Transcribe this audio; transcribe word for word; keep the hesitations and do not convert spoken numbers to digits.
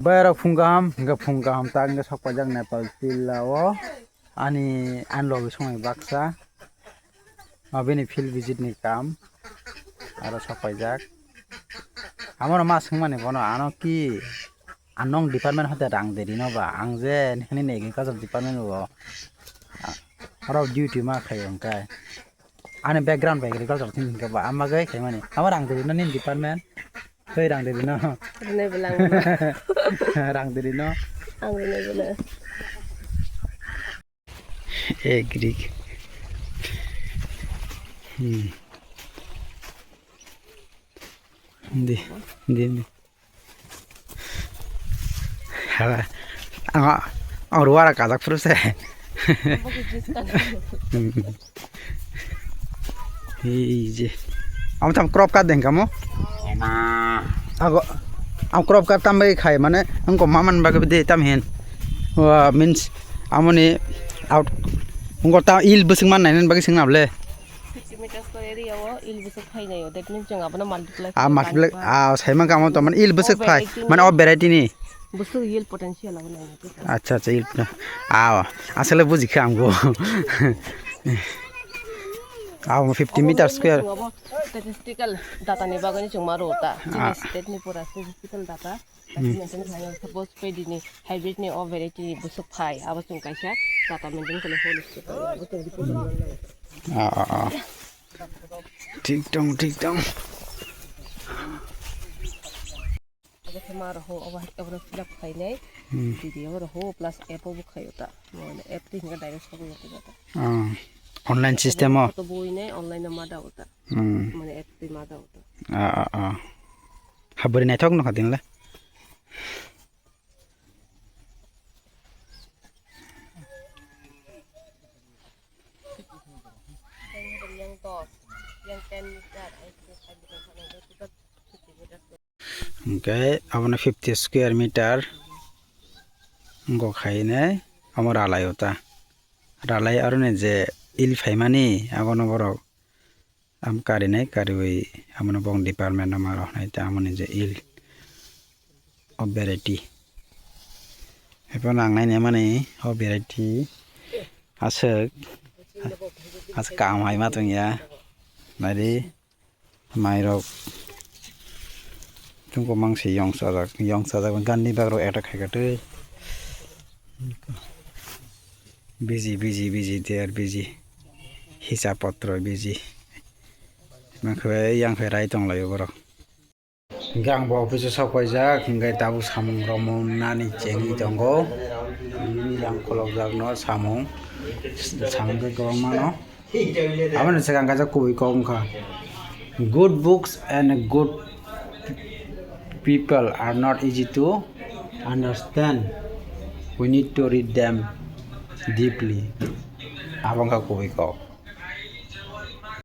Bayarok phung kaham, hingke phung kaham ta hingke sok paijak Nepal jila o ani, ani logi songni baksa. O bini field visit ni kam aro sok paijak. Amo no ma swngmani bono ano ki anong department hote rang de rino ba ang je nini agriculture department o aro duty ma khayo hingke. Ani background bai agriculture thing hingke ba, ama gai khaimani. Ama rang diri no nini department? Hoi rang diri no. Rwnai bwla ang rwnai. Rang diri no. Ang rwnai bwla. Agri. Hmm. Di, di, di. Hala, ang, ang ruara kajak phuru se. Ei je. Ang tam crop cut deng kamo? Ago, ang crop cut tam bai khai mane, ang ko maman bagwi de tam hin. Wa, means, amoni out, ang ko ta il bwswk man nai bagwi sing nable. Fifty meters square area o il bwswk phainaio, that means chwng abono multiply Ah, khe multiply, ah, sai man kamo to, mane il bwswk phai, mane o variety ni. Bwswk yield potential abono. Acha, acha, il, ah, aswk le bujikha amgo. Ah, fifty meter square. Statistical data ni bagwi chwng ma rota. Ah. State ni pura statistical data. Hmm. Suppose pedi ni hybrid ni o variety ni bwswk phai, abo chwng kaisa data maintain khlai holi. Ah, ah, ah. Thik tong, thik tong. Abo khe ma rw ho, abo hai, abo fill up khainai. Hmm. Video rw ho, plus app o bo khaio ta. Mo app twi hwnka direct sabo yokto jata. Ah, online system o. Photo bui nai, online o ma da uta. Hmm. Mane app twi ma da uta. Ah, ah, ah. Habri naithok no kha din le. Yang dos, yang ten meter, ai, itu kan bukan sana, itu kan fifty meter. Hingke abono fifty square meter wngkok khainai omo ralai o ta. Ralai aroni je il phaimani abono borok am karinai kariwi abono bong department no ma roknai ta amoni je il o variety. Ebo nangnai nemani o variety aswk aswk kaham hai ma tongya nari. Mairok chungko mangsi yong sajak, yong sajak, ganni bagrok attack khaikha tei. Busy, busy, busy, they are busy. Hisab potro busy. Mangkhe yang khe rai tonglaio borok. Hingke ang bo office o sok paijak, hingke tabuk samung romung nani chengwi tongo. Yang kholopjak no samung, samung khe kwbangma no. Aboni swkang kaisa kubui kok wngkha, "Good books and good people are not easy to understand. We need to read them deeply." Abo wngkha kubui kok.